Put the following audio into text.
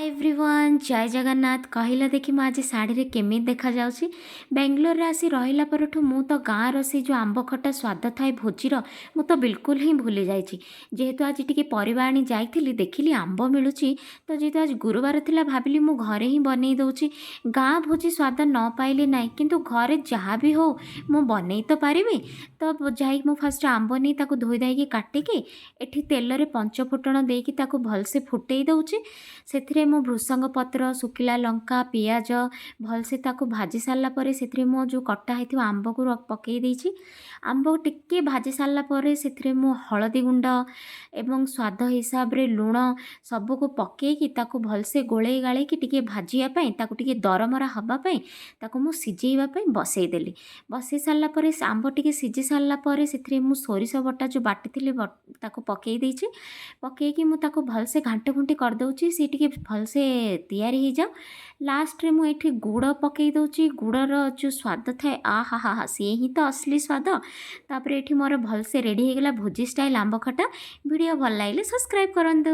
Everyone, ଜୟ ଜଗନ୍ନାଥ। କହିଲ ଦେଖି, ମୁଁ ଆଜି ଶାଢ଼ୀରେ କେମିତି ଦେଖାଯାଉଛି? ବେଙ୍ଗଲୋରରେ ଆସି ରହିଲା ପରଠୁ ମୁଁ ତ ଗାଁର ସେଇ ଯେଉଁ ଆମ୍ବ ଖଟା ସ୍ୱାଦ ଥାଏ ଭୋଜିର, ମୁଁ ତ ବିଲକୁଲ ହିଁ ଭୁଲି ଯାଇଛି। ଯେହେତୁ ଆଜି ଟିକେ ପରିବା ଆଣି ଯାଇଥିଲି, ଦେଖିଲି ଆମ୍ବ ମିଳୁଛି। ତ ଯେହେତୁ ଆଜି ଗୁରୁବାର ଥିଲା, ଭାବିଲି ମୁଁ ଘରେ ହିଁ ବନେଇ ଦେଉଛି। ଗାଁ ଭୋଜି ସ୍ୱାଦ ନ ପାଇଲେ ନାହିଁ, କିନ୍ତୁ ଘରେ ଯାହା ବି ହଉ ମୁଁ ବନେଇ ତ ପାରିବି। ତ ଯାଇକି ମୁଁ ଫାଷ୍ଟ ଆମ୍ବ ନେଇ ତାକୁ ଧୋଇ ଧାଇକି କାଟିକି ଏଠି ତେଲରେ ପଞ୍ଚ ଫୁଟଣ ଦେଇକି ତାକୁ ଭଲସେ ଫୁଟେଇ ଦେଉଛି। ସେଥିରେ ମୁଁ ଭୃସଙ୍ଗ ପତ୍ର, ଶୁଖିଲା ଲଙ୍କା, ପିଆଜ ଭଲସେ ତାକୁ ଭାଜି ସାରିଲା ପରେ ସେଥିରେ ମୁଁ ଯେଉଁ କଟା ହେଇଥିବା ଆମ୍ବକୁ ପକାଇ ଦେଇଛି। ଆମ୍ବ ଟିକେ ଭାଜି ସାରିଲା ପରେ ସେଥିରେ ମୁଁ ହଳଦୀ ଗୁଣ୍ଡ ଏବଂ ସ୍ୱାଦ ହିସାବରେ ଲୁଣ ସବୁକୁ ପକାଇକି ତାକୁ ଭଲସେ ଗୋଳେଇ ଗାଳେଇକି ଟିକେ ଭାଜିବା ପାଇଁ, ତାକୁ ଟିକେ ଦରମରା ହେବା ପାଇଁ ତାକୁ ମୁଁ ସିଝେଇବା ପାଇଁ ବସେଇଦେଲି। ବସେଇ ସାରିଲା ପରେ, ସେ ଆମ୍ବ ଟିକେ ସିଝି ସାରିଲା ପରେ ସେଥିରେ ମୁଁ ସୋରିଷ ବଟା ଯେଉଁ ବାଟିଥିଲି, ତାକୁ ପକାଇ ଦେଇଛି। ପକାଇକି ମୁଁ ତାକୁ ଭଲସେ ଘାଣ୍ଟ ଘୁଣ୍ଟି କରିଦେଉଛି, ସେ ଟିକେ ଭଲସେ ତିଆରି ହେଇଯାଉ। ଲାଷ୍ଟରେ ମୁଁ ଏଇଠି ଗୁଡ଼ ପକାଇ ଦେଉଛି। ଗୁଡ଼ର ଯେଉଁ ସ୍ୱାଦ ଥାଏ, ଆ ହା ହା ହା, ସିଏ ହିଁ ତ ଅସଲି ସ୍ୱାଦ। ତାପରେ ଏଠି ମୋର ଭଲସେ ରେଡ଼ି ହେଇଗଲା ଭୋଜି ଷ୍ଟାଇଲ୍ ଆମ୍ବ ଖଟା। ଭିଡ଼ିଓ ଭଲ ଲାଗିଲେ ସବସ୍କ୍ରାଇବ୍ କରନ୍ତୁ।